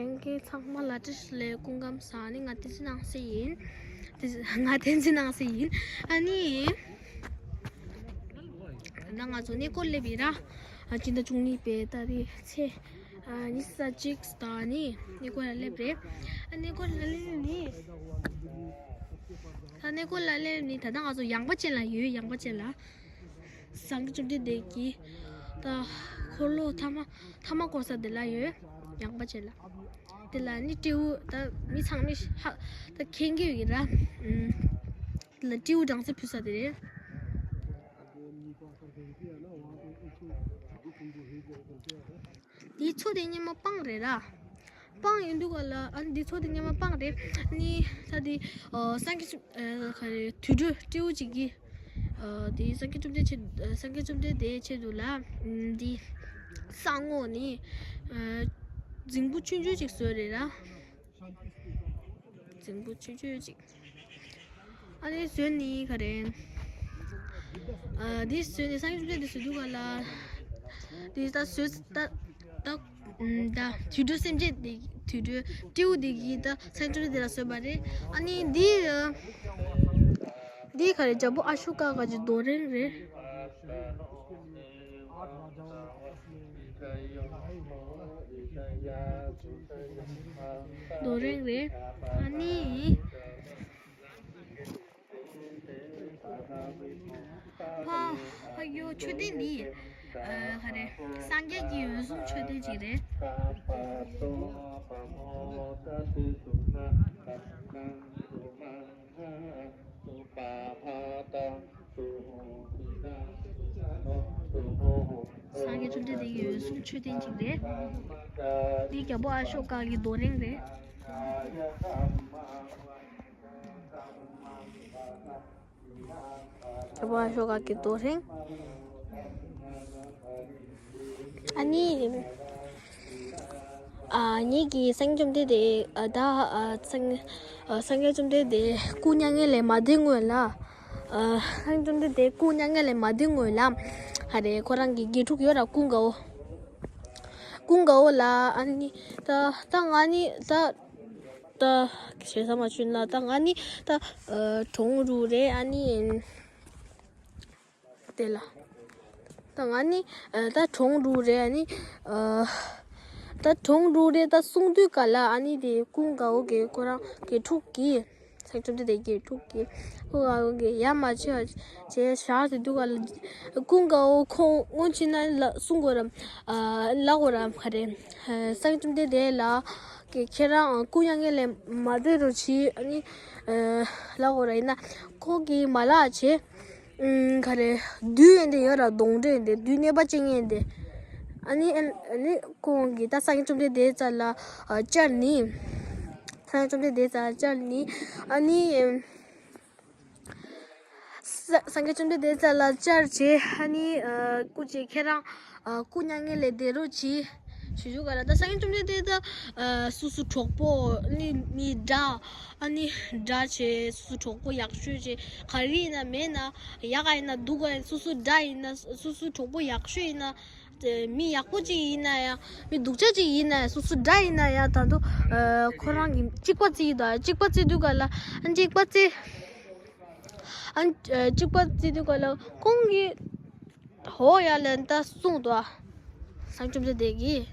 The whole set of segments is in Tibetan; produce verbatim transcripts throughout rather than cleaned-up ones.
ལྷན་རྒྱས་ཚང་མ་ལ་བཀྲ་ཤིས་བདེ་ལེགས། སྐུ་ཁམས་བཟང་། ཨ་ནི་ང་བསྟན་འཛིན་སྣང་སྲིད་ཡིན། དེ་ང་བསྟན་འཛིན་སྣང་སྲིད་ཡིན། ཨ་ནི་ད་ང་ཚོ་གནས་སྐོར་སླེབས་ཡིན་ར། ཨ་སྤྱི་ཟླ་བཅུ་གཉིས་པའི་ཏ་རིག་ཚེས་ཨ་ཉི་ཤུ་རྩ་གཅིག་དང་ནི་གནས་སྐོར་ལ་སླེབས་རེད། ཨ་གནས་སྐོར་ལ་སླེབས་ནི་ད་གནས་སྐོར་ལ་སླེབས་ནི་ད་ལྟ་ང་ཚོ་ཡངས་པ་ཅན་ལ་ཡོད། ཡངས་པ་ཅན་ལ། སངས་རྒྱས་བཅོམ་ལྡན་འདས་ཀྱི་ད་འཁོར་ལོ་ཐ་མ་ཐ་མ་བསྐོར་ས་དེ་ལ་ཡོད། ཡངས་པ་ཅན་ལ། དེ་ལ་ནི་སྤྲེའུ་ད་མི་ཚང་མས་ཧ་ད་མཁྱེན་གྱི་ཡོད་ཀྱི་ར། ཨུམ། དེ་ལ་སྤྲེའུ་སྦྲང་རྩི་ཕུལ་ས་དེ་རེད། འདིའི་མཚོ་དེ་སྔོན་མ་སྤང་རེད་ར། སྤང་ཡིན་འདུག་ག་ལ། ཨ་ནི་འདི་མཚོ་དེ་སྔོན་མ་སྤང་རེད། ཨ་ནི་ད་དེ་ཨོ་སངས་རྒྱས་ཨ་ག་རེ་དུད་འགྲོ་སྤྲེའུ་གཅིག་གིས་ཨ་དེ་སངས་རྒྱས་བཅོམ་ལྡན་ཆེ་ཨ་སངས་རྒྱས་བཅོམ་ལྡན་འདས་ཆེད་དུ་ལ་ཨམ་འདི་ས་ངོ་ནི་ཨ་རྫིང་བུ་ཆུང་ཆུང་ཅིག་བཟོས་རེད་ར། རྫིང་བུ་ཆུང་ཆུང་ཅིག་ཨ་ནི་བཟོས་ནི་ག་རེ། ཨ་འདི་བཟོས་ནི་སངས་རྒྱས་བཅོམ་ལྡན་འདས་བཟོས་འདུག་ག་ལ། འདི་ད་བཟོས་ད་ད་ཨམ་ད་དུད་འགྲོ་སེམས་ཅན་འདི་དུད་འགྲོ་སྤྲེའུ་འདི་གིས་ད་སངས་རྒྱས་བཅོམ་ལྡན་འདས་ལ་བཟོས་པ་རེད། ཨ་ནི་འདི་ཨ་འདི་ག་རེ་རྒྱལ་པོ་ཨ་ཤོ་ཀ་གི་རྡོ་རིང་རེད། རྡོ་རིང་རེད། ཨ་ནི། ཕ་ཕ་ཡོ་མཆོད་རྟེན་འདི་ཨ་ག་རེ་སངས་རྒྱས་ཀྱི་འོད་སྲུང་མཆོད་རྟེན་ཅིག་རེད། སངས་རྒྱས་བཅོམ་ལྡན་འདས་ཀྱི་འོད་སྲུང་མཆོད་རྟེན་ཅིག་རེད། འདི་རྒྱལ་པོ་ཨ་ཤོ་ཀ་གི་རྡོ་རིང་རེད། རྒྱལ་པོ་ཨ་ཤོ་ཀ་གི་རྡོ་རིང་། ཨ་ནི། ཨ་ངེད་ཀྱིས་སངས་རྒྱས་བཅོམ་ལྡན་འདས་ཨ་ད་ཨ་སངས་ཨ་སངས་རྒྱས་བཅོམ་ལྡན་འདས་སྐུ་མྱ་ངན་ལས་མ་འདས་སྔོན་ལ། ཨ་སངས་རྒྱས་བཅོམ་ལྡན་འདས་སྐུ་མྱ་ངན་ལས་མ་འདས་སྔོན་ལ། ཧ་རེ་ཁོ་རང་གི་དགེ་ཕྲུག་ཡོད་ར་ཀུན་དགའ་བོ། ཀུན་དགའ་བོ་ལ་ཨ་ནི་ད་ད་ང་ནི་ད་ད་ཞེ་ས་མ་ཆུན་ལ་ད་ང་ནི་ད་ཨ་གྲོངས་རུ་རེད། ཨ་ནི་དེ་ལ་ད་ང་ནི་ཨ་ད་གྲོངས་རུ་རེད། ཨ་ནི་ཨ་ད་གྲོངས་རུ་རེད་ད་གསུང་དུས་ག་ལ་ཨ་ནི་དེ་ཀུན་དགའ་བོ་གི་ཁོ་རང་དགེ་ཕྲུག་གིས། སངས་རྒྱས་བཅོམ་ལྡན་འདས་ཀྱི་ཐུགས་ཀྱི་ཀུན་དགའ་བོ་གི་ཡ་མ་བྱེད་བྱས་བཞག་ཟེར་དུས་ག་ལ་ཀུན་དགའ་བོ་ཁོང་སྔོན་ཕྱིན་ན་ལ་གསུང་དགོས་རམ། ཨ་ལབ་དགོས་རམ་ག་རེ། ཨ་སངས་རྒྱས་བཅོམ་ལྡན་འདས་ལ་གི་ཁྱེད་རང་སྐུ་མྱ་ངན་ལས་མ་འདས་རོགས་གྱིས། ཨ་ནི་ཨ་ལབ་དགོས་ར་ཡིན་ན་ཁོང་གིས་མ་ལབ་བྱས། ཨུམ་ག་རེ་བདུད་ཡིན་དེ་ཡོད་ར་གདོན་འདྲེ་ཡིན་དེ་བདུད་གནོད་པ་ཅན་ཡིན་དེ། ཨ་ནི་ཨ་ནི་ཁོང་གིས་ད་སངས་རྒྱས་བཅོམ་ལྡན་འདས་རྩ་ལ་ཨ་བཅར་ནི། སངས་རྒྱས་བཅོམ་ལྡན་འདས་རྩ་ལ་བཅར་ནི། ཨ་ནི་ཨུམ། ས་སངས་རྒྱས་བཅོམ་ལྡན་འདས་རྩ་ལ་བཅར་བྱས་ཨ་ནི་ཨ་སྐུ་མཁྱེན་ཁྱེད་རང་ཨ་སྐུ་མྱ་ངན་ལས་འདས་རོགས་གྱིས། ཞུ་རྒྱུ་ག་ལ་ད་སངས་རྒྱས་བཅོམ་ལྡན་འདས་ད་ཨ་སོ་སོ་གྲོགས་པོ་ནི་མི་དགྲ་ཨ་ནི་དགྲ་བྱས་སོ་སོ་གྲོགས་པོ་ཡག་ཤོས་བྱས་ག་རེ་ཡིན་ན་མེད་ན་ཡག་ག་ཡིན་ན་སྡུག་ག་ཡིན་སོ་སོ་དགྲ་ཡིན་ན་སོ་སོ་གྲོགས་པོ་ཡག་ཤོས་ཡིན་ན་དེ་མི་ཡག་པོ་ཅིག་ཡིན་ན་ཡང་མི་སྡུག་ཅག་ཅིག་ཡིན་ན་ཡང་སོ་སོ་དགྲ་ཡིན་ན་ཡང་ད་དུང་ཨ་ཁོ་རང་གི་གཅིག་པ་བརྩི་ཡི་ད་གཅིག་པ་བརྩི་དུས་ག་ལ་ཨ་གཅིག་པ་བརྩི། ཨ་ནི་ཨ་གཅིག་པ་བརྩི་དུས་ག་ལ་ཁོང་གིས་ཧོ་ཡ་ལན་ད་གསུངས་འདུག་ཨ། སངས་རྒྱས་བཅོམ་ལྡན་འདས་ཀྱིས་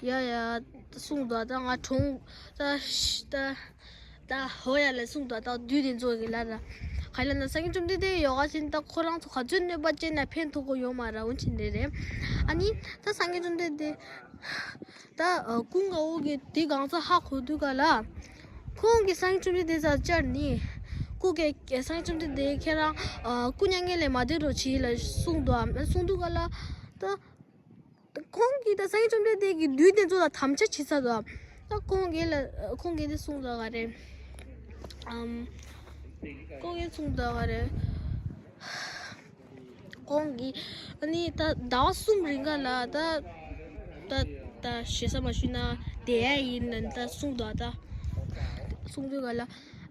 ཡ་ཡ་གསུངས་འདུག་ཨ། ད་ང་གྲོངས་ད་ད་ད་ཧོ་ཡ་ལན་གསུངས་འདུག་ཨ། ད་བདུད་དེ་ཚོ་གི་ལ་ལ་ག་ལ་ན་སངས་རྒྱས་བཅོམ་ལྡན་འདས་ཡོད་ག་ཅིན་ད་ཁོ་རང་ཚོ་ག་ཚོད་གནོད་པ་ཅན་ན་ཕན་ཐོགས་གོ་ཡོད་མ་ར་འོན་ཅི་འདྲ་རེད། ཨ་ནི་ད་སངས་རྒྱས་བཅོམ་ལྡན་འདས། ད་ཨ་ཀུན་དགའ་བོ་གིས་དེ་གང་ཚ་ཧ་གོ་དུས་ག་ལ། ཁོང་གིས་སངས་རྒྱས་བཅོམ་ལྡན་འདས་རྩ་བཅར་ནི། སྐུ་གེ་སངས་རྒྱས་བཅོམ་ལྡན་འདས་ཁྱེད་རང་ཨ་སྐུ་མྱ་ངན་ལས་མ་འདས་རོགས་གྱིས་ལ་གསུངས་འདུག་ཨ། གསུངས་དུས་ག་ལ། ད་ད་ཁོང་གིས་ད་སངས་རྒྱས་བཅོམ་ལྡན་འདས་ཀྱིས་བདུད་དེ་ཚོ་ལ་དམ་བཅའ་བྱེད་ས་འདུག་ཨ། ད་ཁོང་གིས་ལ་ཁོང་གིས་དེ་གསུངས་འདུག་ག་རེད། ཨམ། ཁོང་གིས་གསུངས་འདུག་ག་རེད། ཁོང་གིས་ཨ་ནི་ད་ཟླ་བ་གསུམ་རིང་ག་ལ་ད་ད་ད་ཞེ་ས་མ་ཞུས་ན་བསྡད་ཡ་ཡིན་ན་ད་གསུངས་འདུག་ད་གསུངས་དུས་ག་ལ་ཨ་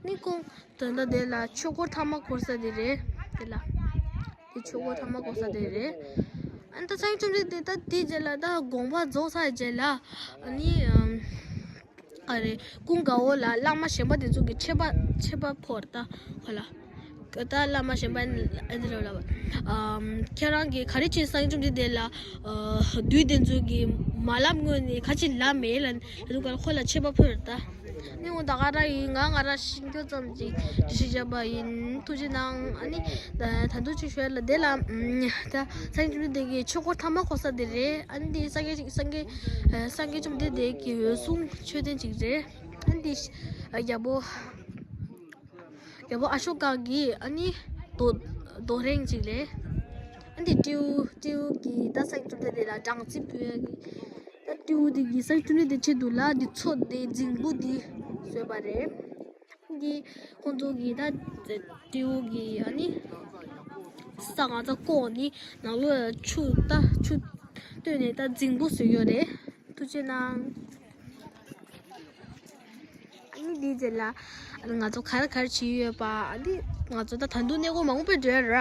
ནི་ཁོང་ད་ད་དེ་ལ་ཆོས་འཁོར་ཐ་མ་བསྐོར་ས་དེ་རེད། དེ་ལ་དེ་ཆོས་འཁོར་ཐ་མ་བསྐོར་ས་དེ་རེད། ཨ་ནི་ད་སངས་རྒྱས་བཅོམ་ལྡན་འདས་ད་དེའི་རྗེས་ལ་ད་དགོངས་པ་རྫོགས་ཚར་རྗེས་ལ་ཨ་ནི་ཨམ། ཨ་རེ། ཀུན་དགའ་བོ་ལ་བླ་མ་གཞན་པ་དེ་ཚོ་གི་མཆོད་པ་མཆོད་པ་ཕུལ་ད་ཧོ་ལ། ད་བླ་མ་གཞན་པ་ཨ་དེ་ལ་ལ་ཨམ། ཁྱེད་རང་གིས་ག་རེ་བྱས་སངས་རྒྱས་བཅོམ་ལྡན་འདས་ལ་ཨ་བདུད་དེ་ཚོ་གི་མ་ལབ་སྔོན་ནས་ག་ཅི་ལབ་མེད་ལ་ད་དུང་ག་ཁོ་ལ་མཆོད་པ་ཕུལ་ད། ནི་འོ་ད་ག་ར་ཡིན། ང་ང་ར་ཤེས་རྒྱུ་ཙམ་ཅིག་འདྲི་ཞིག་བརྒྱབ་པ་ཡིན། ཐུགས་རྗེ་གནང་། ཨ་ནི་ད་ད་དུང་ཅིག་ཞུ་ཡ་ལ་དེ་ལ་ཨམ། ད་སངས་རྒྱས་བཅོམ་ལྡན་འདས་ཀྱི་ཆོས་འཁོར་ཐ་མ་འཁོར་ས་དེ་རེད། ཨ་ནི་དེ་སངས་རྒྱས་སངས་རྒྱས་ཨ་སངས་རྒྱས་བཅོམ་ལྡན་འདས་ཀྱི་འོད་སྲུང་མཆོད་རྟེན་ཅིག་རེད། ཨ་ནི་དེ་རྒྱལ་པོ་རྒྱལ་པོ་ཨ་ཤོ་ཀ་གི་ཨ་ནི་རྡོ་རྡོ་རིང་ཅིག་རེད། ཨ་ནི་སྤྲེའུ་སྤྲེའུ་གིས་ད་སངས་རྒྱས་བཅོམ་ལྡན་འདས་ལ་སྦྲང་རྩི་ཕུལ་ཡ་གི། ད་སྤྲེའུ་དེ་གིས་སངས་རྒྱས་བཅོམ་ལྡན་འདས་ཆེད་དུ་ལ་འདི་མཚོ་དེ་རྫིང་བུ་འདི་བཟོས་པ་རེད། འདི་ཁོང་ཚོ་གིས་ད་སྤྲེའུ་གིས་ཨ་ནི་ས་གང་ཚ་བརྐོས་ནི་ནང་ལོགས་ལ་ཆུ་ད་ཆུ་བཏོན་ནས་ད་རྫིང་བུ་བཟོས་ཡོད་རེད། ཐུགས་རྗེ་གནང་། ཨ་ནི་འདིའི་རྗེས་ལ་ང་ཚོ་ག་རེ་ག་རེ་བྱེད་ཡོད་པ། ཨ་ནི་ང་ཚོ་ད་ད་དུང་གནས་སྐོར་མང་པོ་སྤྲད་ར།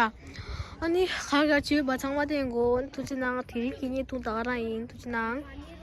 ཨ་ནི་ག་རེ་ག་རེ་བྱེད་ཡོད་པ་ཚང་མ་བསྟན་དགོས། ཐུགས་རྗེ་གནང་། དེ་རིང་གི་བརྙན་ཐུང་ད་ག་རང་ཡིན། ཐུགས་རྗེ་གནང་།